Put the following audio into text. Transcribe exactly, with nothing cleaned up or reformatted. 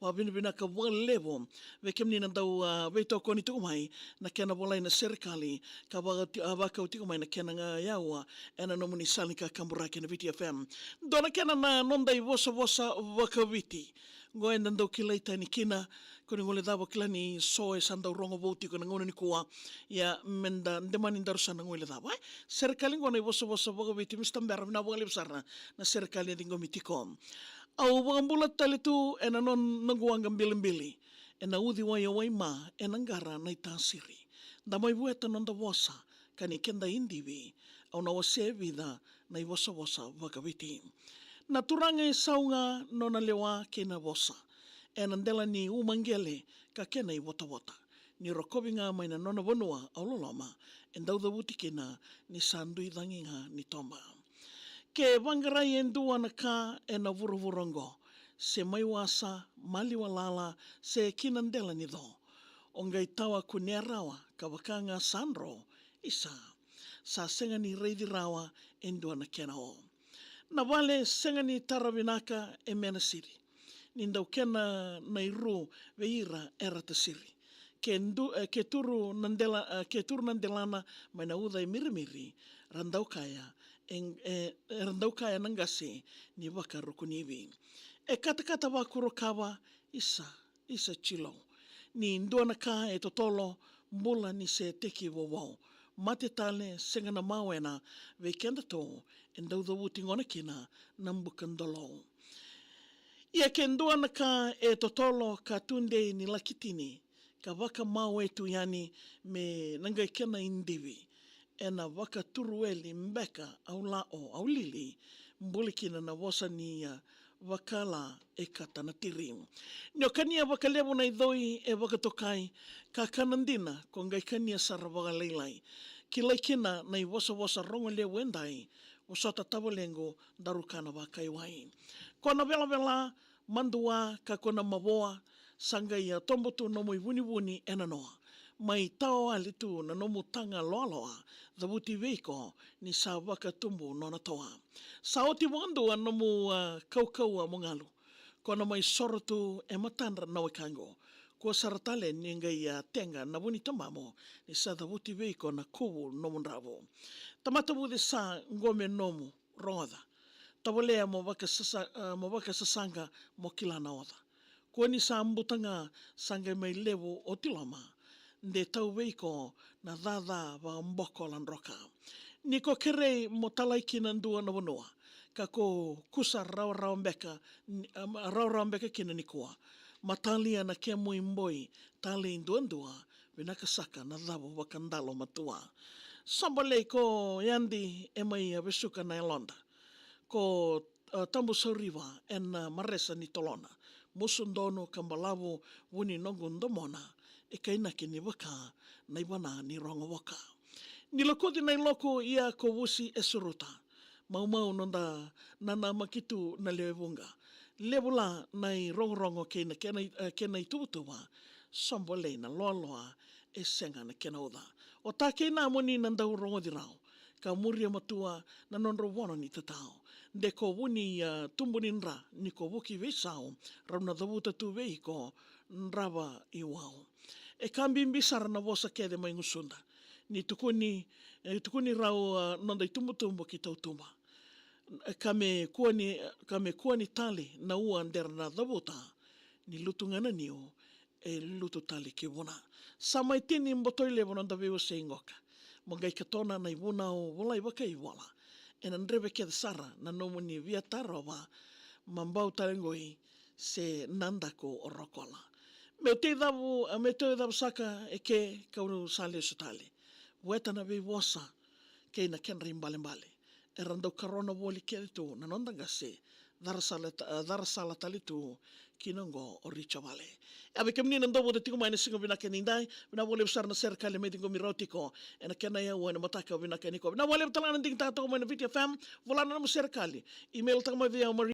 Vakavinavinaka vakalevu vei kemuni na dau, a, veitokoni tiko mai na kena volai na serekali, ka vakauti-, a, vakau tiko mai na kena ga yaua ena nomuni sala ni kakaburaki na Viti F M. Dua na kena na noda ivosavosa vakaviti. Qo eda dau kilai tani kina, ko ni guilecava, kila ni so e sa dau rogo vou tiko na gauna nikua. Ia, meda, de mani daru sa na guilecava, e? Serekali qo na ivosavosa vakaviti, Mr Bera, vinaka vakalevu sara na serekali e ciqomi tiko. Au vakabula tale tu ena non-, noqu waqa bilibili, ena uciwai o Waima, ena qara na itasiri. Da mai vueta noda vosa, ka ni keda idivi, au na wasea e vica na ivosavosa vakaviti. Na turaga e sau ga nona lewa kei na vosa, ena dela ni umaqele ka kena ivotavota. Ni rokovi ga mai na nona vanua au loloma, e dau cavuti kina ni sa dui cagi ga ni toba. Ke vaqarai e dua na ka ena vuravura oqo, se mai wasa, maliwa lala, se ki na dela ni co, o qai tawa kunea rawa, ka vaka ga sa dro, isa, sa sega ni raici rawa e dua na kena o. Na vale sega ni tara vinaka e mena siri, ni dau kena na iru vei ira era tasiri. Ke du-, e, ke turu na dela-, e, ke turu na delana mai na uca e mirimiri, ra dau kaya, e, e, ra dau kaya na qase ni vakarukunivi. E katakata vakurokava, isa, isa jilou. Ni dua na ka e totolo, bula ni se teki vovou. Mate tale, sega na mawena, vei kedatou, e dau cavuti gona kina na buka dolou. Ia ke dua na ka e totolo ka tudei ni laki tini, ka vakamawe tu yani me na qai kena idivi. Ena vakaturueli beka au lao au lili, buli kina na vosa ni a vakala e kata na tiri. Ni o kania vakalevu na icoi e vakatokai, kakana dina ko qai kania sara vakalailai. Kilai kina na ivosavosa rogo levu e dai, vosota tavalequ, daru kana vakaiwai. Ko na velavela, madua, ka ko na mavoa, sa qai a tobo tu nomu ivunivuni ena noa. Mai taoali tu na nomu taga loaloa, cavuti vei iko ni sa vakatubu nona toa. Sa oti vakadua nomu, a, kaukaua mo galu. Ko na mai soro tu e matadra na wekaqu. Kua sara tale ni qai a teqa na vu ni tabamu, ni sa cavuti vei iko na kuvu nomu dravu. Tamata vuce sa qo me nomu, rogoca. Tavalea mo vakasasa-, a, mo vakasasaqa mo kila na oca. Kua ni sa buta ga sa qai mai levu oti loma. De tau vei iko na caca vakabokola droka. Ni ko kerei mo talai kina dua na vanua, ka ko kusa rawarawa beka, ni, a, rawarawa beka kina nikua. Matalia na kemu iboi, talei duadua, vinaka saka na cavu vakadalo matua. Sobolei ko yadi e mai a vesuka na yaloda. Ko, a, tabu sauriva ena maresa ni tolona. Musu donu ka balavu vu ni noqu domona. E kainaki ni vaka na ivana ni rogo voka. Ni lokuci na iloku ia ko vusi e suruta. Maumau noda nanamaki tu na lewe vuqa. Levu la na irogorogo kei na kena i-, e, kena ituvatuva. Sobolei na loaloa e sega na kena uca. O ta kei na moni na dau rogoci rau. Ka muria matua na nodrau vono ni tatao. De ko vu ni, a, tubu ni dra, ni ko vuki veisau, rau na cavuta tu vei iko, drava i wau. E ka bibi sara na vosa kece mai gusuda. Ni tukuni, e, tukuni rau, a, noda itubutubu ki tautuba. E ka me kua ni, ka me kua ni tali na ua dera na cavuta, ni lutu ga na niu, e lutu tale ki vuna. Sa mai tini botoi levu noda veiwasei qoka. Mo qai katona na ivunau volai vakaivola. Ena dreve kece sara na nomuni via tarova. Ma bau tale qoi se na daku o rokola. Meu tei cavu, meu tei cavu saka e ke kau sa lesu tale. Vueta na veivosa kei na kedra ibalebale. Era dau karona voli kece tu na noda qase, cara sala ta-, cara sala tale tu kina oqo o Richo Vale. Ia vei kemuni na dau vota tiko mai na siga vinaka ni dai, vinaka vakalevu sara na serekali mai ciqomi rau tiko ena kena yaua ena mataka vinaka nikua. Vinaka vakalevu tale ga na digitaka toka mai na Viti F M, vola na nomu serekali. Email taka mai vei au, Maria